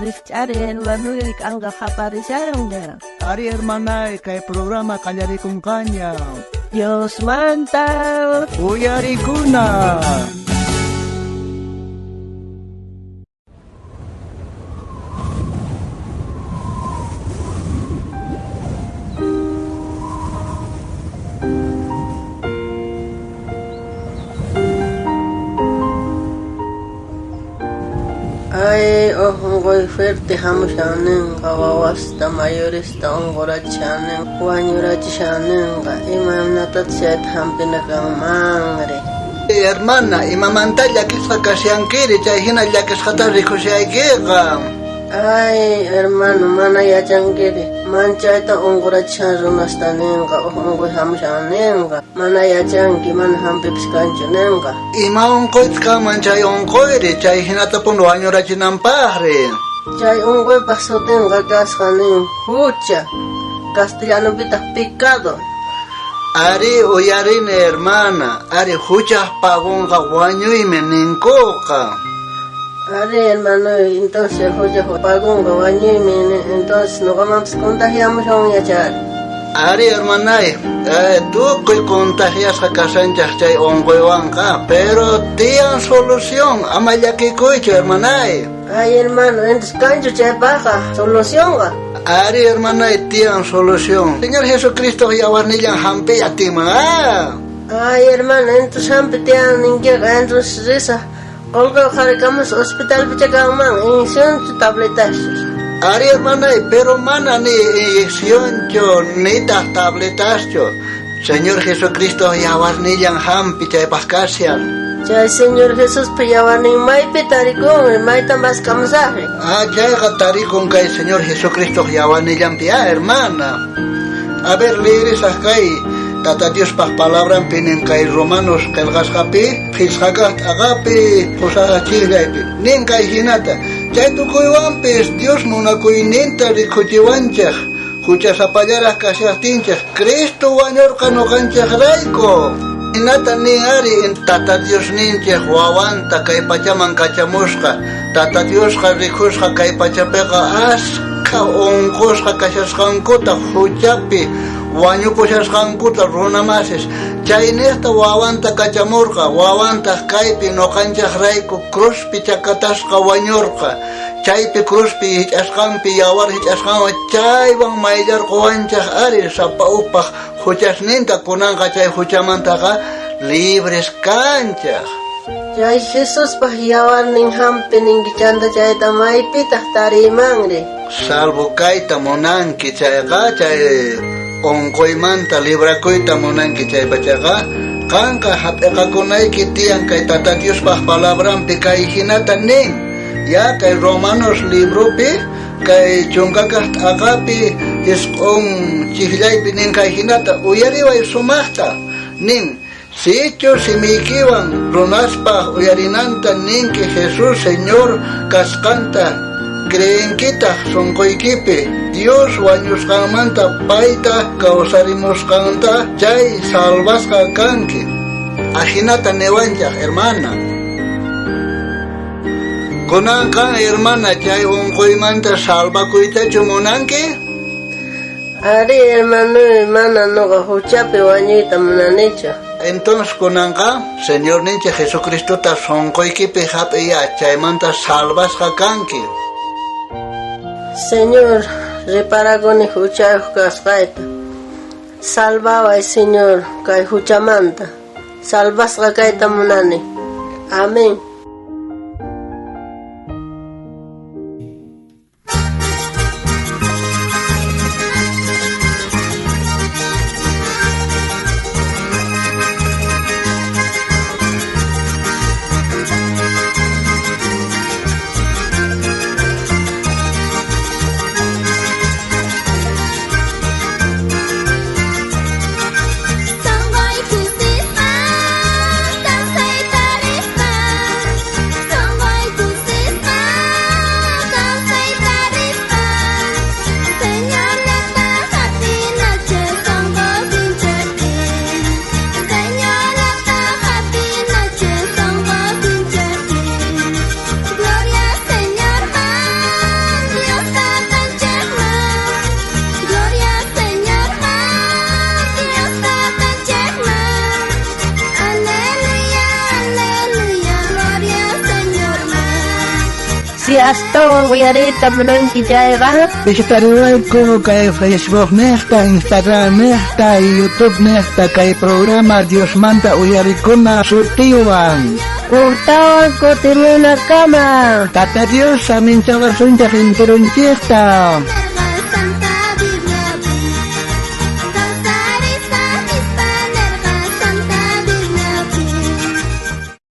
Rijch'ari hermanoy, k'anqa qaparishanña. Ari hermanay, kay programa qallarikunqaña. Diosmanta Uyarikuna. Ay, uj unquy fuerte jamushan nenqa, wawasta mayoresta unqurachishan nenqa, wañurachishan nenqa, imaynatataj chayta jampina kanmanri? Hermana, imamanta llakisqa kashankiri, chay hina llakisqata rikushaykiqa. Ay, hermano, mana yachankiri, manchayta unqurachishan runasta nenqa, uj unquy jamushan nenqa, mana yachanki, mana jampipis kanchu nenqa. Ima unquytaq kanman chay unquyri, chay hinatapuni wañurachinanpaqri. Chay unquypaq sutinqa kasqa nin hucha, castellanopitaj pecado. Ari uyarini hermana, ari huchaj pagonqa wañuymi ninkuqa. Ari hermano, entonces huchaj pagonqa wañuymi, entonces noqamanpis contagiamushan yachari. Ari hermanay, tukuy contagiasqa kashanchaj chay unquywanqa, pero tiyan solución, ama llakikuychu hermanay. Ay hermano, entonces kanchu chaypaqqa solucionqa. Ari hermanay, tiyan solución. Señor Jesucristo yawarnillan hampiy atinman, ah. Ay hermano, entonces hampi tiyan ninkiqa, entonces risaj qolqe uqharikamus hospitalpicha kanman, inyeccionchu tabletaschu. Ari hermanay, pero mana ni inyeccionchu nitaq tabletaschu. Señor Jesucristo yawarnillan hampi chaypaq kashan. Chay Señor Jesuspa yawarnin maypi tarikun, maytan mask'amusaqri. Ah, chayqa tarikun kay Señor Jesucristo yawarnillanpi, ah, hermana. A ver, leerisaq kay Tata Diospaq palabranpi nin kay Romanos qillqasqapi, qillqakaq t'aqapi, pusaqachillaypi. Nin kay hinata, chay tukuywanpis Dios munakuyninta rikuchiwanchej, huchasapallaraj kashajtinchej, Cristo wañurqa noqanchejrayku. Hinata nin ari Tata Diosninchej wawanta kay pachaman kachamusqa, Tata Diosqa rikusqa kay pachapiqa askha unqusqa kashasqankuta huchapi wañupushasqankuta runamasis, chayniqta wawanta kachamurqa, wawantaq kaypi noqanchejrayku cruzpi chakatasqa wañurqa, chaypi cruzpi hich'asqanpi yawar hich'asqanwan chaywan mayllarquwanchej ari sapa ujpaq huchasninta, kunanqa chay huchamantaqa libres kanchej. Chay Jesuspaq yawarnin hampi ninki chanta chayta maypitaq tariymanri. Salvo kayta munanki chayqa, chay unquymanta librakuyta munanki chaypachaqa, qanqa hap'iqakunayki tiyan kay Tata Diospaq palabranpi kay hinata nin. Ya kay Romanos libropi kay chunkakaq t'aqapi isq'un chijllaypi nin kay hinata, uyariway sumaqta nin. Sichu simiykiwan runaspaq uyarinanta ninki Jesús Señor kasqanta, creenkitaq sunquykipi Dios wañusqanmanta payta kawsarimusqanta, chay salvasqa kanki. Ajinata niwanchaj, hermana. Kunanqa, hermana, chay unquymanta salvakuytachu munanki? Ari, hermano, mana noqa huchapi wañuyta munanichu. Entonces kunanqa, Señorninchik Jesucristota sunquykipi hap'iya, chaymanta salvasqa kanki. Señor, reparakuni huchayuq kasqayta. Salvaway, Señor, kay huchamanta. Salvasqa kayta munani. Amén. Sonqoy kusisqa kawsayta rispa. Astawan uyariyta munanki chayqa, Visitariwayku kay Facebook nejta, Instagram nejta, YouTube nejta kay programa Diosmanta uyarikuna sutiwan. Ujtawan kutimunakama. Tata Dios saminchawasunchej enteronchejta.